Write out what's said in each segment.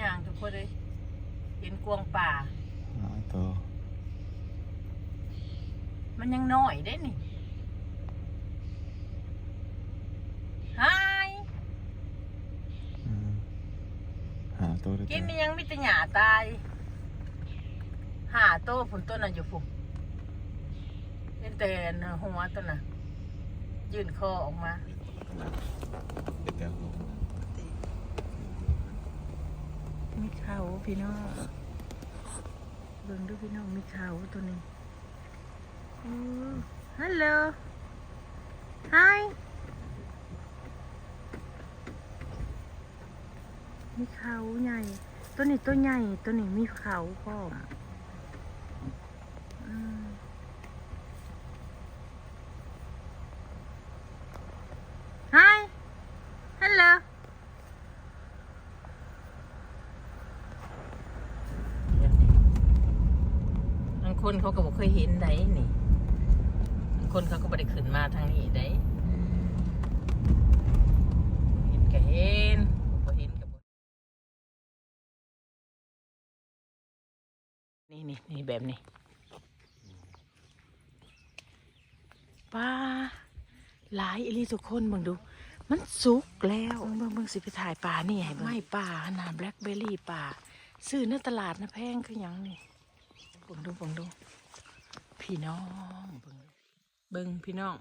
ຍ່າງທຸກຄົນເອີຍ ເຫັນກວາງປ່າ ຫ້າໂຕ ມັນຍັງນ້ອຍເດ້ນີ້. ຫາຍ ອືມ ຫ້າໂຕເດ້ ກິນອີ່ຫຍັງ ມີແຕ່ຫຍ້າຕາຍ ຫ້າໂຕພຸ້ນ ໂຕນັ້ນຢູ່ພຸ້ນ ເຫັນແຕ່ຫົວໂຕນັ້ນ ຍື່ນຄໍອອກມາ. ມີເຂົາພີ່ນ້ອງ ເບິ່ງດູພີ່ນ້ອງ ມີເຂົາໂຕນີ້. ອືມ Hello Hi ມີເຂົາໃຫຍ່ ໂຕນີ້ໂຕໃຫຍ່ ໂຕນີ້ມີເຂົາພ້ອມ. ອືມ Hi Hello ບາງຄົນເຂົາກໍບໍ່ເຄີຍເຫັນໃດນີ້ ບາງຄົນເຂົາກໍບໍ່ໄດ້ຂຶ້ນມາທາງນີ້ໃດ ອືມ ເຫັນກໍເຫັນ ບໍ່ເຫັນກໍບໍ່ ນີ້ໆໆ ແບບນີ້ ປາ ຫຼາຍອີ່ຫຼີທຸກຄົນ ເບິ່ງດູ ມັນສຸກແລ້ວ ເບິ່ງໆໆ ຊິໄປຖ່າຍປານີ້ໃຫ້ເບິ່ງ ໄມ້ປ່າຫັ້ນນະ ແບລັກເບີຣີປ່າ ຊື້ໃນຕະຫຼາດນະແພງຄືຫຍັງນີ້ ເບິ່ງດູ ເບິ່ງດູ ພີ່ນ້ອງ ເບິ່ງ ເບິ່ງພີ່ນ້ອງ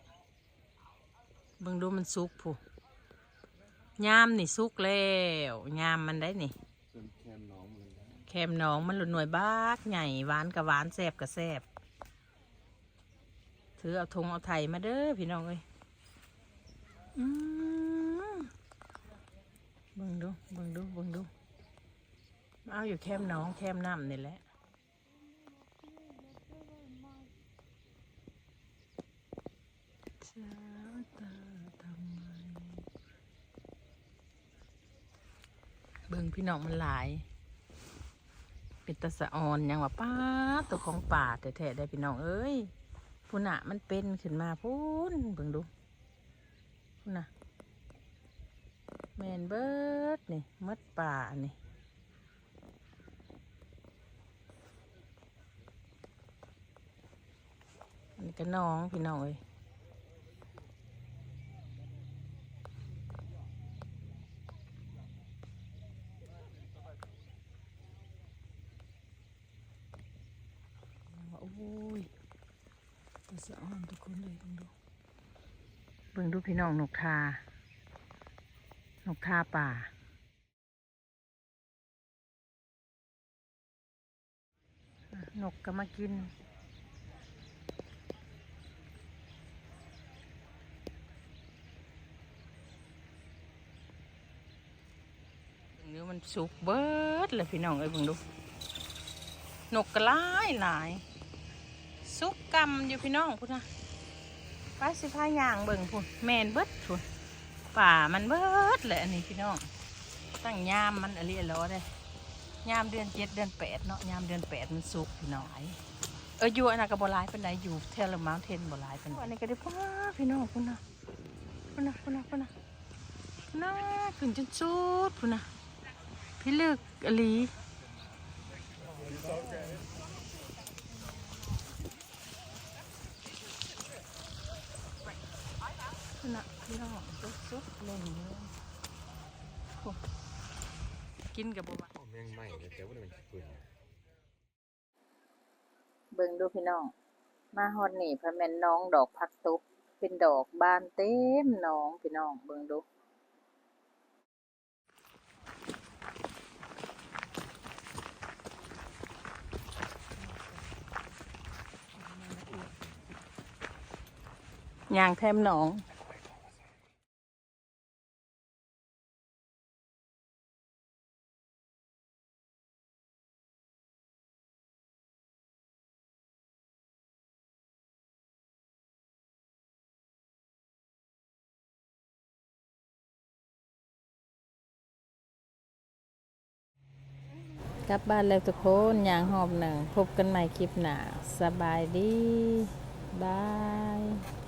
ເບິ່ງດູ ມັນສຸກພຸ້ນ ຍາມນີ້ສຸກແລ້ວ ຍາມມັນໄດ໋ນີ້ ແຄມໜອງມັນ ແຄມໜອງມັນ ລະໜ່ວຍບັກໃຫຍ່ ຫວານກະຫວານ ແຊບກະແຊບ ຖືເອົາຖົງເອົາໄຖມາເດີພີ່ນ້ອງເອີຍ ອືມ ເບິ່ງດູ ເບິ່ງດູ ເບິ່ງດູ ເອົາຢູ່ແຄມໜອງແຄມນ້ຳນີ້ແຫຼະ. ເບິ່ງພີ່ນ້ອງ ມັນຫຼາຍ ເປັນຕາສະອອນຫຍັງວ່າ ປາດ ໂຕຂອງປ່າແທ້ໆ ເດ້ພີ່ນ້ອງເອີຍ ພຸ້ນນະ ມັນເປັນຂຶ້ນມາພຸ້ນ ເບິ່ງດູ ພຸ້ນນະ ແມ່ນເບິດນີ້ ໝົດປ່າອັນນີ້ ອັນນີ້ກໍໜອງພີ່ນ້ອງເອີຍ ໂອ້ຍ ຕາສະອອນທຸກຄົນເອີຍ ເບິ່ງດູ ເບິ່ງດູພີ່ນ້ອງ ນົກທາ ນົກທາປ່າ ນົກກໍມາກິນ ເບິ່ງດູ ມັນສຸກເບິດແລ້ວພີ່ນ້ອງເອີຍ ເບິ່ງດູ ນົກກໍຫຼາຍໆ ສຸກກ່ຳຢູ່ພີ່ນ້ອງ ພຸ້ນນະ ໄປ ຊິພາຍ່າງເບິ່ງພຸ້ນ ແມ່ນເບິດພຸ້ນ ປ່າມັນເບິດແຫຼະອັນນີ້ພີ່ນ້ອງ ຕັ້ງຍາມມັນອີ່ຫຼີອີ່ຫຼໍເດ້ ຍາມເດືອນເຈັດເດືອນແປດເນາະ ຍາມເດືອນແປດມັນສຸກພີ່ນ້ອງ ເອີ ຢູ່ອັນນັ້ນກໍບໍ່ຫຼາຍປານໃດ ຢູ່ແຖວເລີເມົາເທັນບໍ່ຫຼາຍປານໃດ ອັນນີ້ກໍໄດ້ ປ້າ ພີ່ນ້ອງ ພຸ້ນນະ ພຸ້ນນະ ພຸ້ນນະ ພຸ້ນນະ ພຸ້ນນະ ຂຶ້ນຈົນສຸດພຸ້ນນະ ພິລຶກອີ່ຫຼີ ພຸ້ນນະ ພີ່ນ້ອງ ສຸດໆ ເລີຍ ໂອ້ ກິນກໍບໍ່ວ່າ ແມງໄມ້ ແຕ່ວ່າມັນ ເບິ່ງດູພີ່ນ້ອງ ມາຮອດນີ້ພັດແມ່ນໜອງດອກຜັກຕົບ ເປັນດອກບານເຕັມໜອງພີ່ນ້ອງ ເບິ່ງດູ ຍ່າງແຄມໜອງ. ກັບບ້ານແລ້ວທຸກຄົນ ຍ່າງຮອບໜຶ່ງ ພົບກັນໃໝ່ຄລິບໜ້າ ສະບາຍດີ ບາຍ.